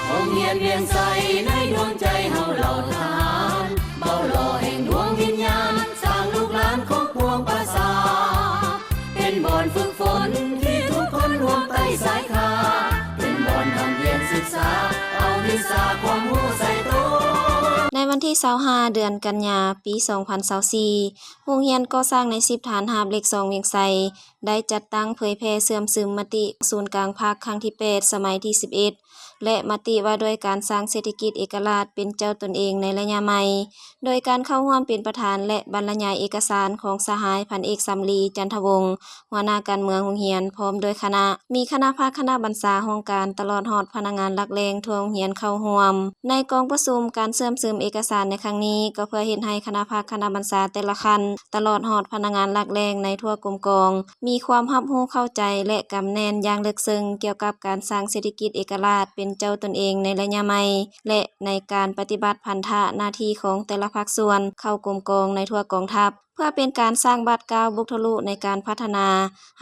ໂຮງຮຽນວຽງໄຊໃນດວງໃຈເຮົາເຫຼົ່າທະຫານ ເບົາຫຼໍ່ແຫ່ງດວງວິນຍານ ສ້າງລູກຫຼານຂອງປວງປະຊາ ເປັນບ່ອນຝຶກຝົນທີ່ທຸກຄົນຮ່ວມໄຕ່ສາຍຄາ ເປັນບ່ອນຮ່ຳຮຽນສຶກສາ ເອົາວິຊາຄວາມຮູ້ໃສ່ໂຕ. ໃນວັນທີຊາວຫ້າ ເດືອນກັນຍາ ປີສອງພັນຊາວສີ່ ໂຮງຮຽນກໍ່ສ້າງນາຍສິບ ທະຫານຮາບເລກສອງວຽງໄຊ ໄດ້ຈັດຕັ້ງເຜີຍແຜ່ເຊື່ອມຊຶມມະຕິສູນກາງພັກຄັ້ງທີແປດ ສະໄໝທີສິບເອັດ ແລະ ມະຕິວ່າດ້ວຍການສ້າງເສດຖະກິດເອກະລາດເປັນເຈົ້າຕົນເອງໃນໄລຍະໃໝ່ ໂດຍການເຂົ້າຮ່ວມເປັນປະທານ ແລະ ບັນລະຍາຍເອກະສານຂອງສະຫາຍພັນເອກ ສຳລີ ຈັນທະວົງ ຫົວໜ້າການເມືອງໂຮງຮຽນ ພ້ອມດ້ວຍຄະນະ, ມີຄະນະພັກ, ຄະນະບັນຊາຫ້ອງການ ຕະຫຼອດຮອດພະນັກງານຫຼັກແຫຼ່ງທົ່ວໂຮງຮຽນເຂົ້າຮ່ວມ. ໃນກອງປະຊຸມການເຊື່ອມຊຶມເອກະສານໃນຄັ້ງນີ້ ກໍເພື່ອເຮັດໃຫ້ຄະນະພັກ, ຄະນະບັນຊາແຕ່ລະຂັ້ນ ຕະຫຼອດຮອດພະນັກງານຫຼັກແຫຼ່ງໃນທົ່ວກົມກອງ ມີຄວາມຮັບຮູ້ເຂົ້າໃຈ ແລະ ກຳແໜ້ນຢ່າງເລິກເຊິ່ງກ່ຽວກັບການສ້າງເສດຖະກິດເອກະລາດເປັນເຈົ້າຕົນເອງໃນໄລຍະໃໝ່ ແລະ ໃນການປະຕິບັດພັນທະໜ້າທີ່ຂອງແຕ່ລະພາກສ່ວນເຂົ້າກົມກອງໃນທົ່ວກອງທັບ ເພື່ອເປັນການສ້າງບາດກ້າວບຸກທະລຸໃນການພັດທະນາ,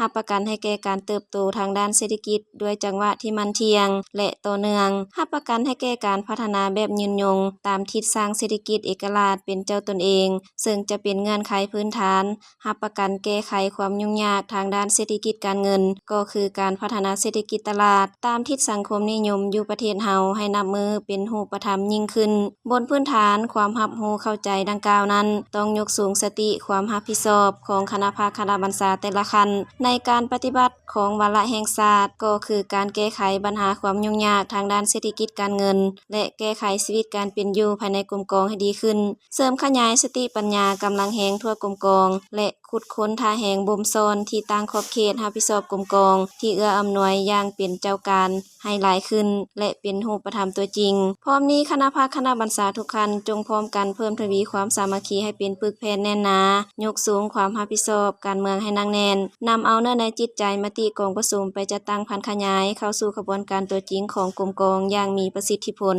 ຮັບປະກັນໃຫ້ແກ່ການເຕີບໂຕທາງດ້ານເສດຖະກິດດ້ວຍຈັງຫວະທີ່ໝັ້ນທ່ຽງ ແລະ ຕໍ່ເນື່ອງ, ຮັບປະກັນໃຫ້ແກ່ການພັດທະນາແບບຍືນຍົງຕາມທິດສ້າງເສດຖະກິດເອກະລາດເປັນເຈົ້າຕົນເອງ, ເຊິ່ງຈະເປັນເງື່ອນໄຂພື້ນຖານ ຮັບປະກັນແກ້ໄຂຄວາມຫຍຸ້ງຍາກທາງດ້ານເສດຖະກິດການເງິນ ກໍຄືການພັດທະນາເສດຖະກິດຕະຫຼາດຕາມທິດສັງຄົມນິຍົມຢູ່ປະເທດເຮົາໃຫ້ນັບມື້ເປັນຮູບປະທຳຍິ່ງຂຶ້ນ. ບົນພື້ນຖານຄວາມຮັບຮູ້ເຂົ້າໃຈດັ່ງກ່າວນັ້ນ, ຕ້ອງຍົກສູງສະຕິຄວາມຮັບຜິດຊອບຂອງຄະນະພັກ, ຄະນະບັນຊາແຕ່ລະຂັ້ນ ໃນການປະຕິບັດຂອງວາລະແຫ່ງຊາດ ກໍຄືການແກ້ໄຂບັນຫາຄວາມຫຍຸ້ງຍາກທາງດ້ານເສດຖະກິດການເງິນ ແລະ ແກ້ໄຂຊີວິດການເປັນຢູ່ພາຍໃນກົມກອງໃຫ້ດີຂຶ້ນ, ເສີມຂະຫຍາຍສະຕິປັນຍາກຳລັງແຮງທົ່ວກົມກອງ ແລະ ຂຸດຄົ້ນທ່າແຮງບົ່ມຊ້ອນທີ່ຕ່າງຂອບເຂດຮັບຜິດຊອບກົມກອງ ທີ່ເອື້ອອຳນວຍຢ່າງເປັນເຈົ້າການໃຫ້ຫຼາຍຂຶ້ນ ແລະ ເປັນຮູບປະທຳຕົວຈິງ. ພ້ອມນີ້, ຄະນະພັກ, ຄະນະບັນຊາທຸກຂັ້ນ ຈົ່ງພ້ອມກັນເພີ່ມທະວີຄວາມສາມັກຄີໃຫ້ເປັນປຶກແຜ່ນແໜ້ນໜາ, ຍົກສູງຄວາມຮັບຜິດຊອບການເມືອງໃຫ້ໜັກແໜ້ນ, ນຳເອົາເນື້ອໃນຈິດໃຈມະຕິກອງປະຊຸມໄປຈັດຕັ້ງຜັນຂະຫຍາຍເຂົ້າສູ່ຂະບວນການຕົວຈິງຂອງກົມກອງຢ່າງມີປະສິດທິຜົນ.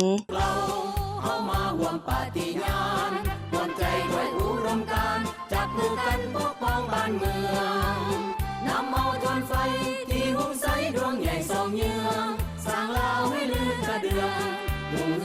ເຮົາມາຮ່ວມປະຕິຍານ ກວນໃຈດ້ວຍອຸດົມການ ຈັບມືກັນປົກປ້ອງບ້ານເມືອງ.